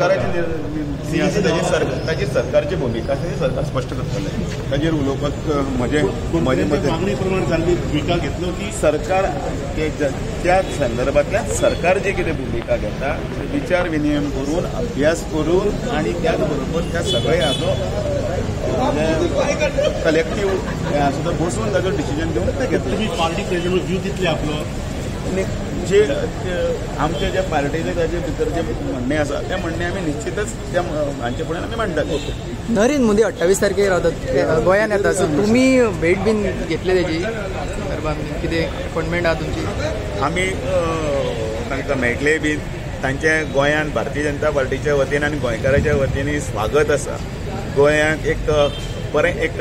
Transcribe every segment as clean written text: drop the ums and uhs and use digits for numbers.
सरकाराची ताची सरकारची भुमिका आसा, सरकार स्पश्ट करतलें. ताजेर उलोवपाक म्हजें म्हजें मत मागणी प्रमाण जाल्ली भुमिका घेतलो की सरकार त्या संदर्भांतल्यान सरकार जी कितें भुमिका घेता विचार विनिमय करून, अभ्यास करून आनी त्याच बरोबर त्या सगळे हाचो कलेक्टीव हें आसा तो बसून ताजो डिसिजन घेवन ते घेतले. तुमी पार्टी प्रेसिडेंट व्यू दितले आपलो जे आमचे जे पार्टीचे ताजे भितर जे म्हणणें आसा तें म्हणणें आमी निश्चितच त्या हांचे फुडें आमी मांडटले. नरेंद्र मोदी 28 तारखेर रावतात, गोंयान येता, सो तुमी भेट बीन घेतले तेजी संदर्भात कितें अपॉयंटमेंट आहा तुमची? आमी तांकां मेळटले बीन. तांचें गोंयान भारतीय जनता पार्टीच्या वतीन आनी गोंयकाराच्या वतीन स्वागत आसा. गोंयांक एक बरें एक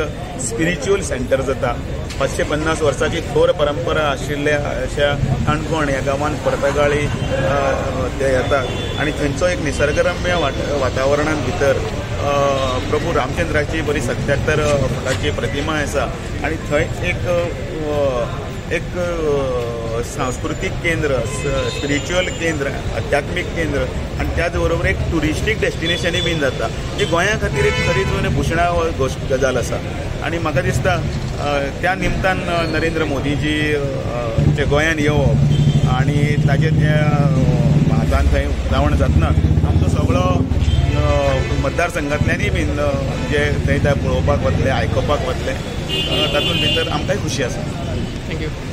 स्पिरिच्युअल सेंटर जाता. 550 वर्साची थोर परंपरा आशिल्ल्या अशा काणकोण ह्या गांवांत पर्तगाळी ते येतात आनी थंयचो एक निसर्गरम्य वातावरणांत भितर प्रभू रामचंद्राची बरी 77 फुटाची प्रतिमा आसा आनी थंय एक एक सांस्कृतीक केंद्र, स्पिरिच्युअल केंद्र, आध्यात्मीक केंद्र आनी त्याच बरोबर एक ट्युरिस्टीक डेस्टिनेशनूय बीन जाता, जी गोंया खातीर एक खरीच म्हणजे भुशणा गजाल आसा. आनी म्हाका दिसता त्या निमतान नरेंद्र मोदीजी चे गोंयान येवप आनी ताजें तें हातान थंय उक्तावण जातना आमचो सगळो मतदारसंघांतल्यानूय बीन जे थंय ते पळोवपाक वतले, आयकुपाक वतले, तातूंत भितर आमकांय खुशी आसा. Thank you.